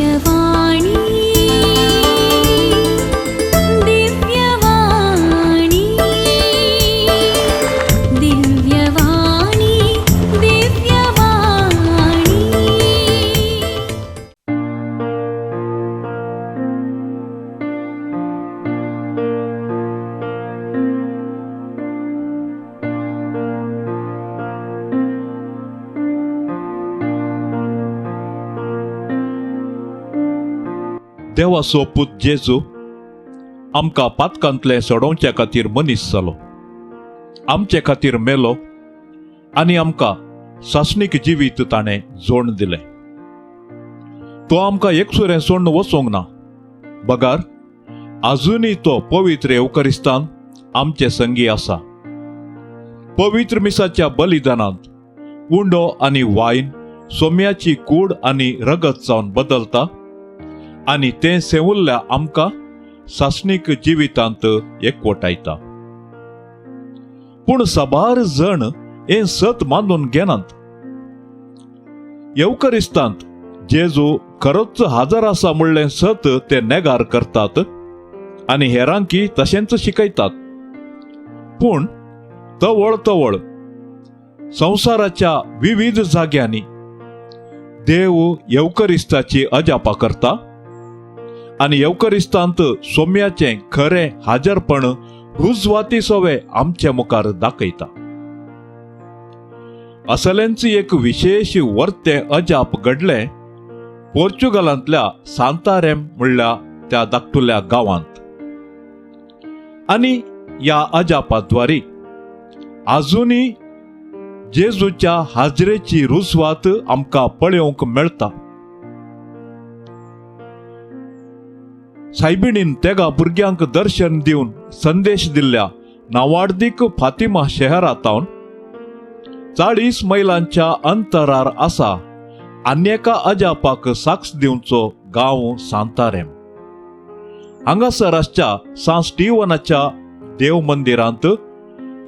दिव्यवाणी, दिव्यवाणी, दिव्यवाणी, दिव्यवाणी. देवाचो पूत जेजू आमकां पातकांतलें सोडोवच्या खातीर मनीस जालो, आमचे खातीर मेलो आनी आमकां सासणीक जिवीत ताणें जोड दिलें. तो आमकां एकसुरें सोडून वचूंक ना, बगार आजुनूय तो पवित्र येवकरिस्तान आमचे संगी आसा. पवित्र मिसाच्या बलिदानांत उंडो आनी वायन सोम्याची कूड आनी रगत जावन बदलता आनी तें सेवुल्ल्या आमकां सासणीक जिवितांत एकवटायता. पूण साबार जण हें सत मानून घेनात. येवकरिस्तांत जेजू खरोच हाजर आसा म्हणलें सत ते नेगार करतात आनी हेरांकी तशेंच शिकयतात. पूण तवळ तवळ संवसाराच्या विविध जाग्यांनी देव येवकरिस्ताची अजापा करता आनी येवकरिस्तांत सोम्याचें खरें हाजरपण रुजवाती सोवे आमचे मुखार दाखयता. असलेंच एक विशेश वर्तें अजाप घडलें पोर्चुगलांतल्या सांतारेम म्हणल्या त्या धाकटुल्या गांवांत. आनी ह्या अजापाद्वारी आजुनूय जेजूच्या हाजरेची रुजवात आमकां पळोवंक मेळटा. सायबिणीन तेगा भुरग्यांक दर्शन दिवन संदेश दिल्ल्या नावाडदीक फातिमा शहरांतावन 40 मैलांच्या अंतरार आसा आनी एका अजापाक साक्ष दिवचो गांव सांतारेम. हांगासर आसच्या सांत स्टीवनाच्या देव मंदिरांत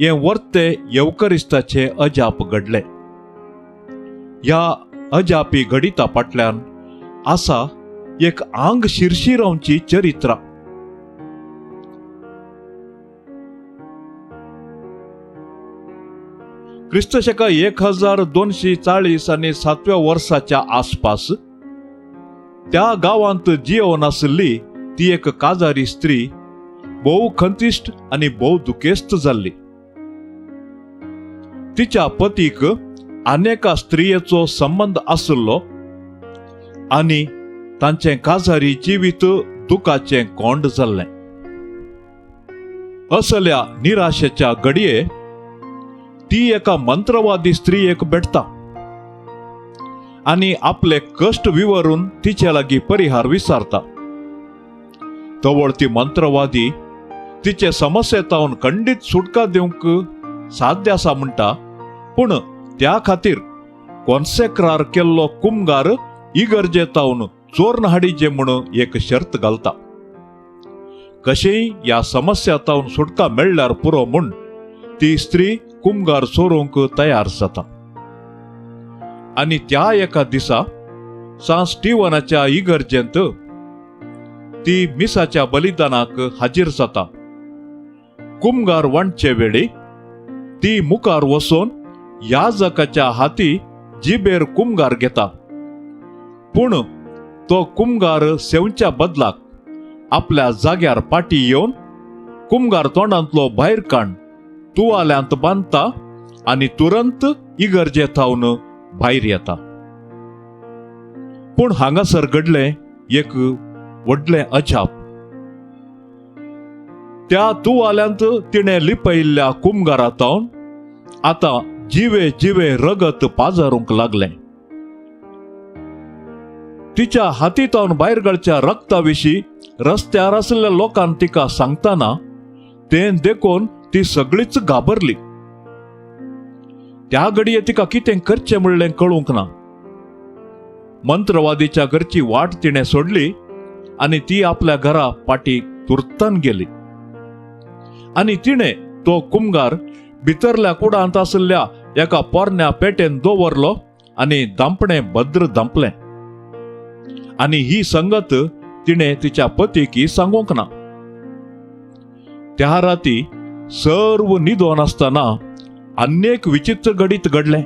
हें वर्ते येवकरिस्ताचें अजाप घडलें. ह्या अजापी घडिता फाटल्यान आसा एक आंग शिरशिरावची चरित्रा. क्रिस्त शका 1240 आनी 7व्या वर्साच्या आसपास त्या गांवांत जियोवन आशिल्ली ती एक काजारी स्त्री भोव खंतिश्ट आनी भोव दुखेस्त जाल्ली. तिच्या पतीक अनेका स्त्रियेचो संबंद आशिल्लो आनी तांचें काजारी जिवीत दुखाचें कोंड जाल्लें. असल्या निराशेच्या घडये ती एका मंत्रवादी स्त्रियेक भेटता आनी आपले कश्ट विवरून तिचे लागीं परिहार विचारता. तवळ ती मंत्रवादी तिचे समस्येतावन खंडीत सुटका दिवंक साध्य आसा म्हणटा, पूण त्या खातीर कोन्सेक्रार केल्लो कुमगार इगर्जेतावन चोरन हाडीचे म्हूण एक शर्त घालता. कशेंय ह्या समस्यातावन सुटका मेळ्ळ्यार पुरो म्हूण ती स्त्री कुमगार चोरूंक तयार जाता. आनी त्या एका दिसा सांत स्टीवनाच्या इगर्जेंत ती मिसाच्या बलिदानाक हाजीर जाता. कुमगार वांटचे वेळी ती मुखार वचून याजकाच्या हाती जिबेर कुमगार घेता, पूण तो कुमगार सेवच्या बदलाक आपल्या जाग्यार पाटी येवन कुमगार तोंडांतलो भायर काण तुवाल्यांत बांदता आनी तुरंत इगर्जे थावन भायर येता. पूण हांगासर घडलें एक व्हडलें अजाप. त्या तुवाल्यांत तिणें लिपयिल्ल्या कुमगारा थावन आतां जिवे जिवे रगत पाजारूंक लागलें. तिच्या हातीतावन भायर गळच्या रक्ता विशीं रस्त्यार आशिल्ल्या लोकांक तिका सांगतना तें देखून ती सगळीच घाबरली. त्या घडये तिका कितें करचें म्हणलें कळूंक ना. मंत्रवादीच्या घरची वाट तिणें सोडली आनी ती आपल्या घरा पाटी तुर्तान गेली आनी तिणें तो कुमगार भितरल्या कुडांत आशिल्ल्या एका पोरण्या पेटेन दवरलो आनी दांपणें भद्र दांपलें. आनी ही संगत तिणें तिच्या पतीकी सांगूंक ना. त्या राती सर्व न्हिदोन आसतना आन्येक विचित्र घडीत घडलें.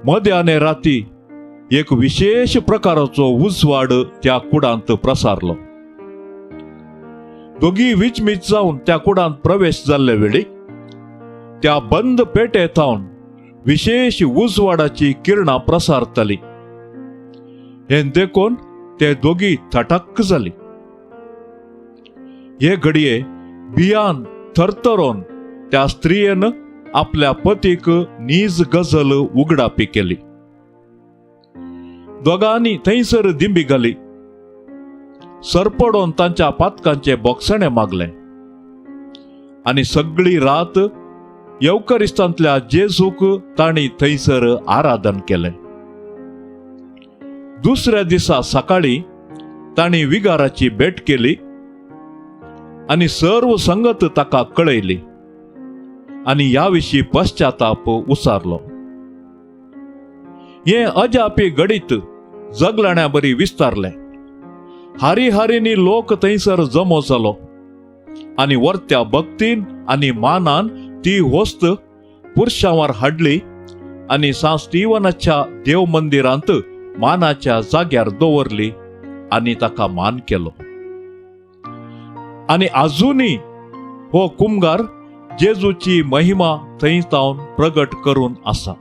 मध्याने राती एक विशेष प्रकाराचो उजवाड त्या कुडांत प्रसारलो. दोगी विचमीत जावन त्या कुडांत प्रवेश जाल्ले वेळी त्या बंद पेटे थावन विशेष उजवाडाची किरणां प्रसारताली. हें देखून ते दोगी थटक्क जाली. हे घडये भियान थरथरोन त्या स्त्रियेन आपल्या पतीक नीज गजल उगडापी केली. दोगांनी थंयसर दिंबी घाली. सरपडोन तांच्या पातकांचे बोगसणे मागलें आनी सगळी रात येवकरिस्तांतल्या जेजूक तांणी थंयसर आराधन केलें. दुसऱ्या दिसा सकाळी तांणी विगाराची भेट केली आनी सर्व संगत ताका कळयली आनी ह्या विशीं पश्चाताप उसारलो. हें अजापी घडीत जगलाण्या बरी विस्तारलें. हारी हारींनी लोक थंयसर जमो जालो आनी वर्त्या भक्तीन आनी मानान ती वस्त पुरशांवार हाडली आनी सांत स्टीवनाच्या देव मंदिरांत मानाच्या जाग्यार दवरली आनी ताका मान केलो. आनी आजुनूय हो कुमगार जेजूची महिमा थंय तावन प्रगट करून आसा.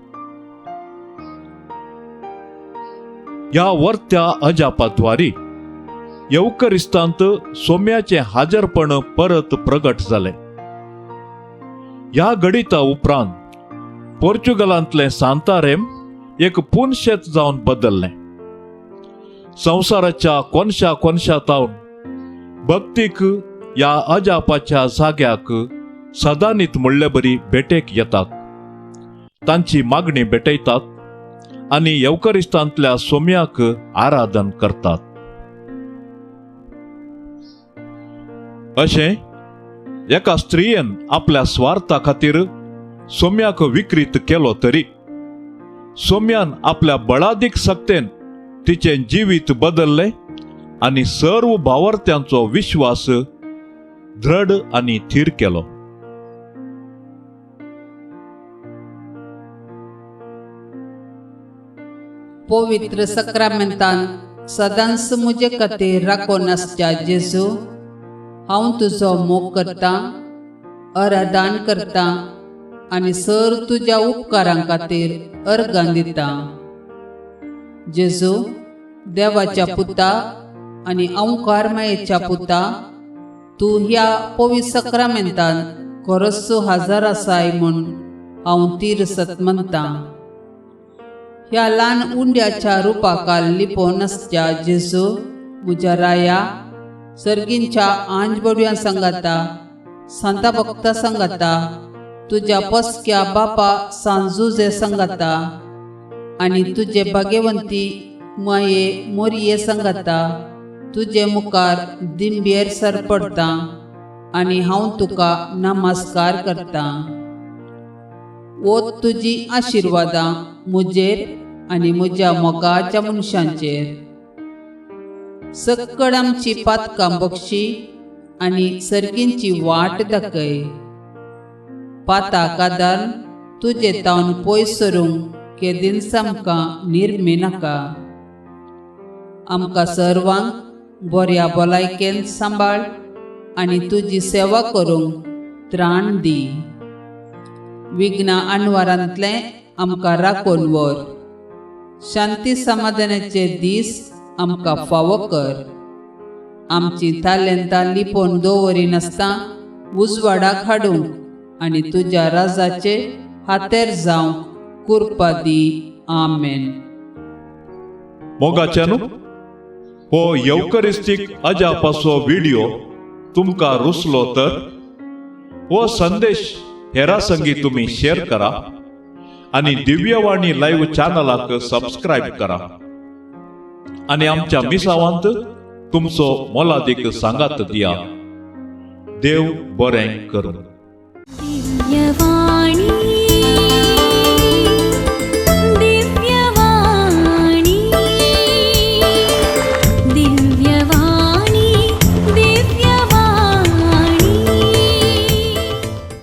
ह्या वर्त्या अजापाद्वारी येवकरिस्तांत सोम्याचें हाजरपण परत प्रगट जालें. ह्या घडिता उपरांत पोर्चुगलांतलें सांतारेम एक पुनशेत जावन बदल्लें. संवसाराच्या कोनशा कोनशा तावन भक्तीक ह्या अजापाच्या जाग्याक सदांनीत म्हणले बरी भेटेक येतात, तांची मागणी भेटयतात आनी येवकरिस्तांतल्या सोम्याक आराधन करतात. अशें एका स्त्रियेन आपल्या स्वार्था खातीर सोम्याक विक्रीत केलो तरी सोम्यान आपल्या बळादीक सक्तेन तिचें जिवीत बदल्लें आनी सर्व भावार्थ्यांचो विश्वास दृढ आनी थीर केलो. पवित्र सक्रामेंतान सदांच म्हजे खातीर राखून आसच्या जेजू, हांव तुजो मोग करतां, आराधन करतां आनी सर तुज्या उपकारां खातीर अर्गां दितां. जेजू, देवाच्या पुता आनी अंकार मायेच्या पुता, तूं ह्या पवित्र सक्रामेंतान खरोच हजर आसाय म्हूण हांव तिरसत म्हणटां. ह्या ल्हान उंड्याच्या रुपाकाल लिपोवन आसच्या जेजू, म्हज्या राया, सर्गींच्या आंजबडव्यां सांगाता, सांता भक्ता सांगाता, तुज्या पसक्या बापा सांजुजे सांगाता आनी तुजे भाग्यवंती माये मोरये सांगाता, तुजे मुखार दिंबेर सरपडटा आनी हांव तुका नमस्कार करतां. ओ तुजी आशिर्वादां म्हजेर आनी म्हज्या मोगाच्या मनशांचेर. सक्कड आमची पातकां बक्षी आनी सर्गींची वाट दाखय. पाताक आदार तुजे तावन पयस सरूंक केदींच आमकां निर्मी नाका. आमकां सर्वांक बऱ्या भलायकेन सांबाळ आनी तुजी सेवा करूंक त्राण दी. विघ्न अणवारांतलें आमकां राखून व्हर. शांती समाधानाचे दीस आमकां फावो कर. आमची तालेंतां लिपोवन दवरिनासतना उजवाडाक हाडूंक आनी तुज्या राजाचे हातेर जावंक कृपा दी. आमेन. मोगाच्यानु, हो येवकरिस्तीक अजापाचो व्हिडिओ तुमकां रुचलो तर हो संदेश हेरा संगी तुमी शेअर करा आनी दिव्यवाणी लायव्ह चॅनलाक सबस्क्रायब करा आनी आमच्या मिसावांत तुमचो मोलादीक सांगात दिया. देव बरें करूं. दिव्यवाणी.